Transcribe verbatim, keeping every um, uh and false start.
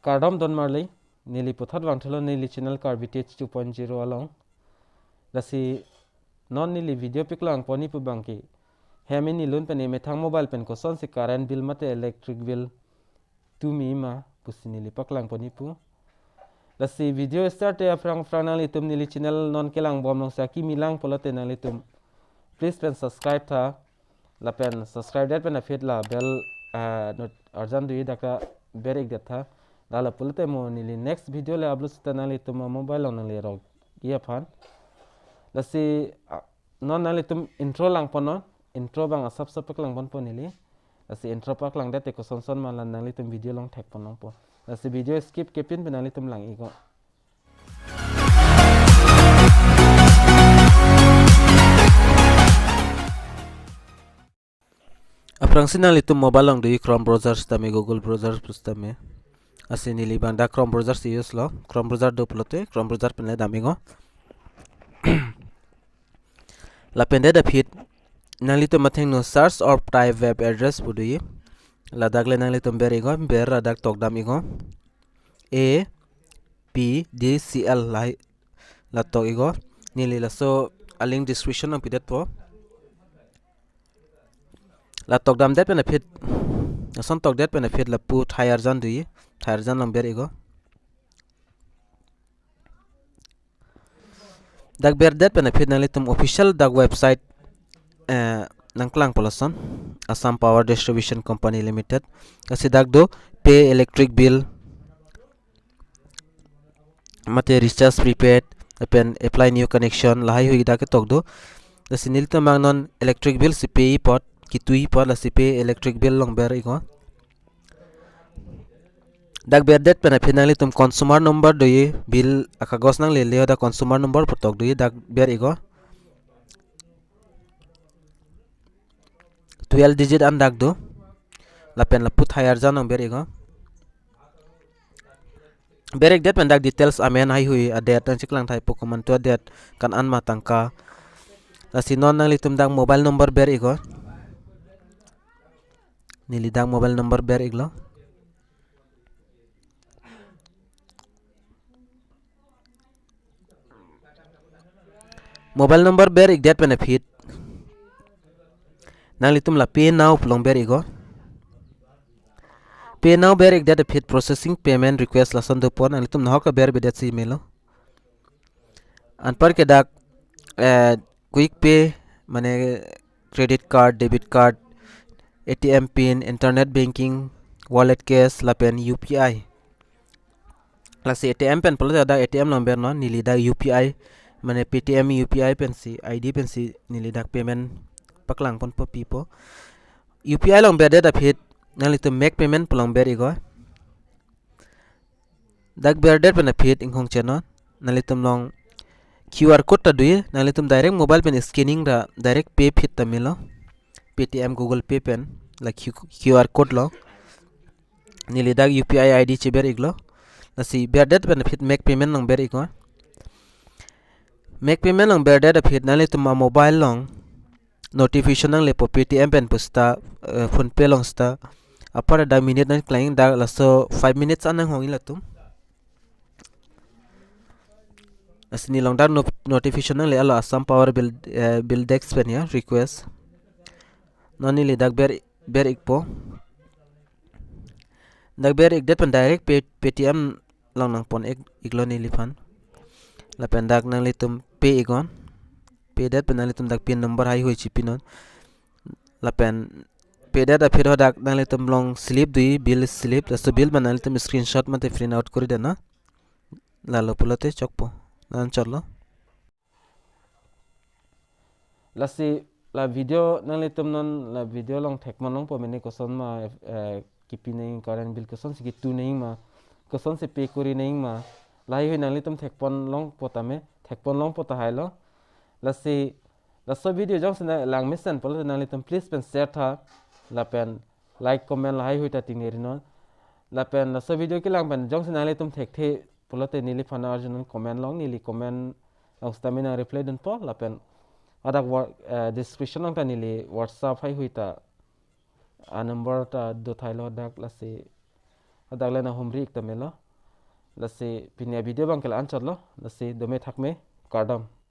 Kardom don marli, neli puthot vangthulo neli channel Karbi Tech two point zero along. Lasi non neli video paklang pon-i pu abangke, hem ini lun pen emethang mobile pen kosonsi current bill mate electric bill tu mi ma pusi neli paklang pon-i pu. Lasi video start te aphrang aphrang nanglitum neli channel non kelang bom along si akimi lang pulote nanglitum please pen subscribe tha. Lapen subscribe det pen aphi la bell, ah, not-, arjan do-i dak ta ber-ik det tha. Lalo pulote mo neli next video le upload sita nanglitum mobile along nangle rok-i aphan. Lasi, ah, non nanglitum intro lang pon non, intro abang asap asap paklang pon pon neli. Lasi intro paklang det te koson son ma la nanglitum video along thek pon nangpo. Lasi video skip kepin pen nanglitum lang-ik non. Aphrangsi nanglitum mobile along do-i Chrome browser sitame, Google browser sitame. Lasi neli abang dak Chrome browser si use lo. Chrome browser do pulote Chrome browser pen le dam-ik non. Lapen det aphi nanglitum athengno search or type web address pu do-i. Ladak le nanglitum ber-ik non, ber ra dak tok dam-ik non. A P D C L lahai la tok-ik non. Neli laso a-link description along pidetpo. La tok dam det pen aphi, lason tok det pen aphi lapu thai arjan do-i, thai arjan along ber-ik non. Dak ber det pen aphi nanglitum official dak website, eh, nangklang pon lason, Assam Power Distribution Company Limited. Lasi dak do pay electric bill, mate recharge prepaid, lapen apply new connection, lahai hui dak ketok do. Lasi nelitum abang non electric bill si pay apot, kitui apot, lasi pay electric bill along ber-ik non. Dak ber det pen aphi nanglitum consumer number do-i, bill akagos nanglele hadak consumer number pu tok do-i, dak ber-ik non. Twelve digit an dak do. Lapen lapu thai arjan along ber-ik non. Ber-ik det pen dak details amen, lahai hui a-date nangcheklang thai po, komantu a-date, kan-an ma tangka. Lasi non nanglitum dak mobile number ber-ik non. Neli dak mobile number ber-ik non. Mobile number ber-ik det pen aphi nanglitum la pay now pu along ber-ik non. Pay now ber-ik det aphi processing payment request lason do pon, nanglitum nahok ke berbe det si melo. Anpar ke dak, eh, quick pay, mane credit card, debit card, A T M pin, internet banking, wallet cash, lapen U P I. Lasi A T M pen pulote dak A T M along ber non, neli dak U P I, mane Paytm U P I pensi, I D pensi neli dak payment paklang ponpo, pipo. U P I along ber det aphi nanglitum make payment pu along ber-ik non. Dak ber det pen aphi inghong che non, nanglitum along Q R code ta do-i, nanglitum direct mobile pen scanning ra direct pay aphi ta melo. Paytm, Google Pay pen la Q-, Q R code lo. Neli dak U P I I D cheber-ik non. Lasi ber det pen aphi make payment along ber-ik non. Make payment along ber det aphi nanglitum a-mobile along notification nanglepo, Paytm pen pu seta, eh, PhonePe along seta. Apar dak minute nangklang, dak laso five minutes an nanghong-ik latum. Lasi neli along dak no-, notification nangle-alo, Assam Power Bill, eh, Bill Desk pen ya, request. Non neli dak ber, ber-ikpo. Dak ber-ik det pen direct Pay-, Paytm along nangpon-ik, iklo neliphan. Lapen dak nanglitum pay-ik non. Pay det pen nanglitum dak pin number lahai hui chepi non. Lapen pay det aphi hadak nanglitum along slip do-i, bill slip, laso bill abang nanglitum screenshot mate print out kori det non. Lalo pulote chokpo. Non chotlo. Lasi la video nanglitum non la video along thek pon longpo mene, koson ma, eh, kipi nangji, current bill kosonsi kitu nangji ma, kosonsi pay kori nangji ma, lahai hui nanglitum thek pon longpo tame, thek pon longpo tahai lo. Lasi laso video jongsi nang lang mesen pulote nanglitum please pen share tha, lapen like, comment lahai hui ta tingneri non. Lapen laso video kelang pen jongsi nanglitum thekthe pulote neliphan arjunon comment along, neli comment along sitame nang reply dunpo, lapen hadak wa-, eh, description along ta neli WhatsApp lahai hui ta a-number ta do thailo dak, lasi Hadak le nanghumri ik tame lo. Lasi pini a-video abang ke la-an chotlo. Lasi dome thakme, kardom.